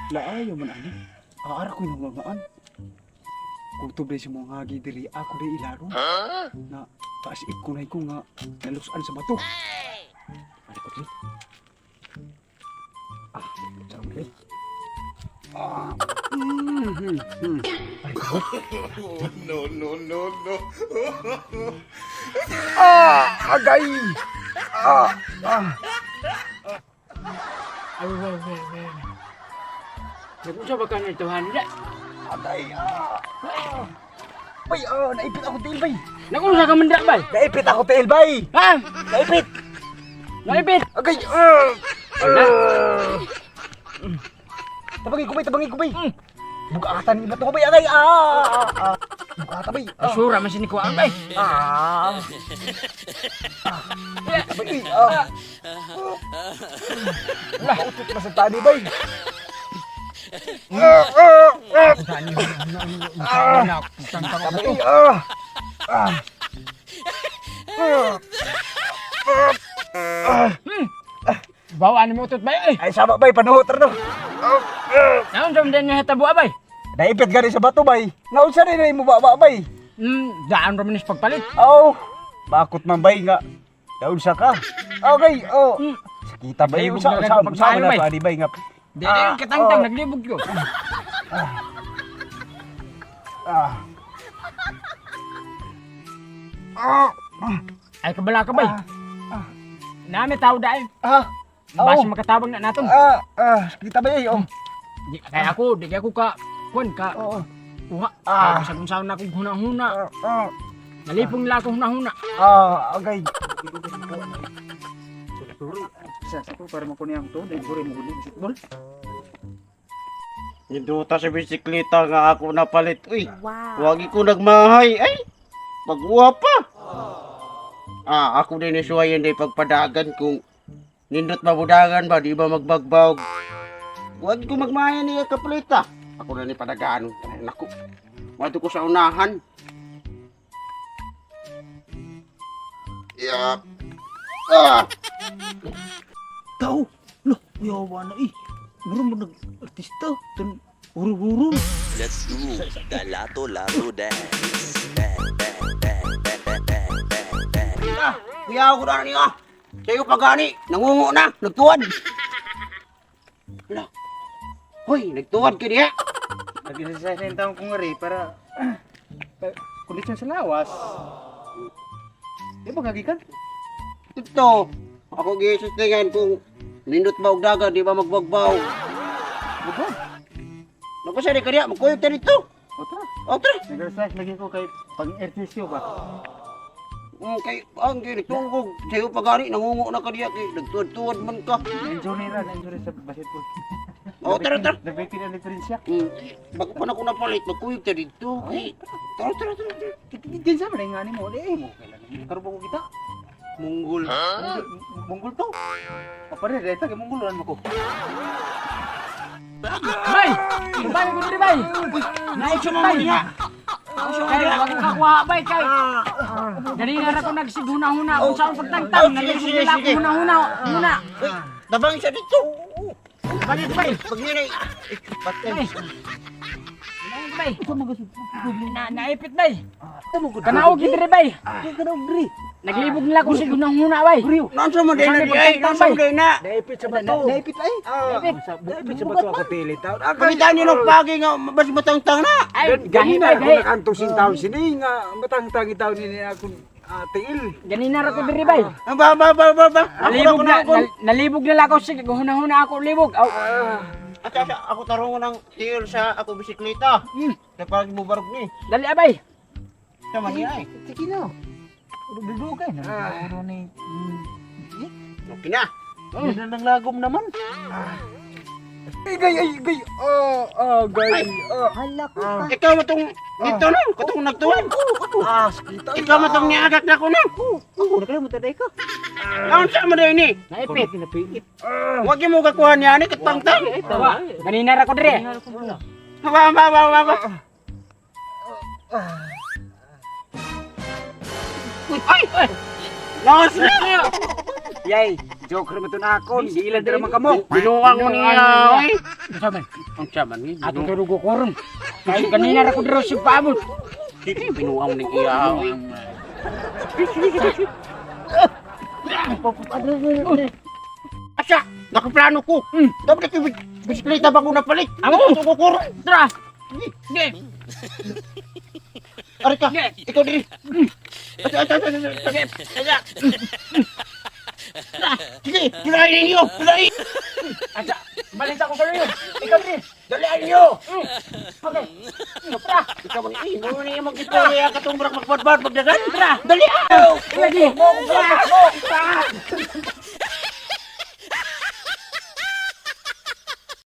Laayo man ani. Aara ko inungangaan. Kutob dahil sa mga hagi diri, ako dahil ilaro. Na taas ikunay ko nga nalusan sa bato. Ano ko diri? Ah, sa ulit. Ah. Ay, ko. No, no, no, no. Ah, agay. Ah, ah. Ay, ay, ay, ay. Nag-usa ba ka nito, Handa? Agay. Ah. Ah. Bay, ah, naipit ako tiil, bay. Nag-usa ka man dra, bay? Naipit ako tiil, bay. Ha? Naipit. Naipit! Agay. Ah. Ah. Tabangin ko, bay, tabangin ko, bay. Bukatan ni bato ko, bay. Agay. Ah. Ah. Ah. Bukata, bay. Ah. Asura man sinikuan, bay. Ah. Ah. Bay, ah. Lah, utot na sa tani, bay. Ah, ah, ah. Tani, na, tantang ako Bay, ah. Ah. Ah. Bawaan mo utot, bay, ay. Ay, sama, bay, panuhot no. Naon sa mga niya hatabo, bay? Naipit gani sa bato, bay. Naunsa rin na mo ba, bay? Daan ra man is pagpalit. Oh, bakot man bay nga. Naunsa ka? Okay, oh. Sakita bay, Naglibog unsa na unsa lang unsa pagpayo, man bay. na ani bay nga. Di Ah, ah, katangtang oh. naglibog ko. Ah. Ah. Ay kabala ka, bay. Nami tao dai. Ah. Basi Oh. makatabang na naton. Ah, ah, sakita bay, oh. Di kay ako, di kay ako ka kuan ka Oo. kuha. Ah. Ah, sa kung saan akong huna-huna. Ah, ah. Nalipong nila akong huna-huna. Ah, okay. Sa sa ko para makuni ang to, dahil buri mo gud basketball. Ninduta sa bisikleta nga ako napalit. Uy, wagi ko nagmahay. Ay, pag-uwa pa. Ah, ako din isuwayan day pagpadagan kung nindot mabudagan ba, di ba magbagbag. Wagi ko magmahay niya kapalita. Ako na ni padagan. Ay, naku, wado ko sa unahan. Yeah. Ah! Tao, lo, yawa na eh. Muro mo nag-artista, tan huro-huro. Let's do the lato lato dance. Ah, kuya ako na niya. Sa'yo pa gani, nangungo na, nagtuwad. Hala. Hoy, nagtuwad ka niya. Nag-exercise na yung taong kong ngari para kondisyon sa lawas. Di ba gagikan? Ito, ako gisustingan kung nindot ba og dagan, di ba magbagbaw. Bugo. Naku sa ka niya, magkuyog ta dito. O tara, O tara. nag-exercise lagi ko kay pang-ejercicio ba? Kay, ang gini, tungkog. Sa'yo pa gani, nangungo na ka niya, kay nagtuwad-tuwad man ka. Na-enjoy na, na-enjoy sa basketball. O tara, tara. Nabaitin ang diferensya. Bago pa na ako napalit, magkuyog ta dito. Ay, tara, tara, tara. Tara. Diyan sa mga nga mo, eh mo. Kailan karubo ko kita. Munggol. Munggol to. Apare, dahil kay munggulan mo ko. Bay! Bay ko diri, bay. Naisyo mo niya. Kay wag ka kuha, bay kay. Dali na ra ko nagsighuna-huna kung saan pagtangtang. Oh, sige, Nalipong sige, nila akong sige. huna-huna. Huna. Uy, tabang siya dito. Balik, bay. Pag yun ay, patay. Bay. Bay. Na naipit, bay. Kanaog diri, bay. Kanaog diri. Naglibog nila akong sighuna-huna, bay. Nansa mo din na Saan di ay, may nansa mo din na. Naipit sa bato. Naipit ay. Naipit. Naipit sa bato ako tili taon. Palitan niyo ng pagi nga, bas matangtang na. Ay, gahi, Ganina bay, ako gahi. nakantusing taon sini nga matangtang taon ni akong tiil. Ganina ra ko diri, bay. Ang ba ba ba ba ba. Ako na Nalibog ako na, na ako. nalibog nila ako sige, huna-huna ako libog. Aw, At asa ako tarong ng tiil sa ako bisikleta. Kaya parang mubarog ni. Dali abay. Sa man niya ay. Sige na. Dudugay na. Ano ni? Okay na. Yan ang lagom naman. Ay, gay, ay, gay. Ah, ah, gay. Ah, Hala ko Ikaw mo tong dito no, katong nagtuwan. ah, sakita. Ikaw mo tong niagak na ko no. Ako, nakalimutan tayo ka. Naunsa mo din ni. Naipit. Pinapiit. Wag mo kakuha niya ni katangtang. Wa, ganina ra ko diri. Ba ba ba ba ba. Uy, ay! Laos na! Yay, joke ra man to na akon. Giilad ra man kamo. Binuang mo niya, oy. Unsa man? Unsa man ni? Ato turugo koron. Kay ganina ra ko diri sa paabot. Binuang ni iya, oy. Asa, nakaplano ko. Dapat kay bisikleta ba ko napalit? Amo. Ito ko kuro. Tara. Ge. Ari ka. Ikaw diri. Asa, asa, asa, asa, asa. Sige, tulayin ninyo. Tulayin. Asa, balik sa akong kaluyo. Ikaw diri. Dalian niyo. Okay. Tara. Ikaw ang imo ni mag-istorya katong murag magbadbad magdagan. Tara. Dali. Lagi. Tara.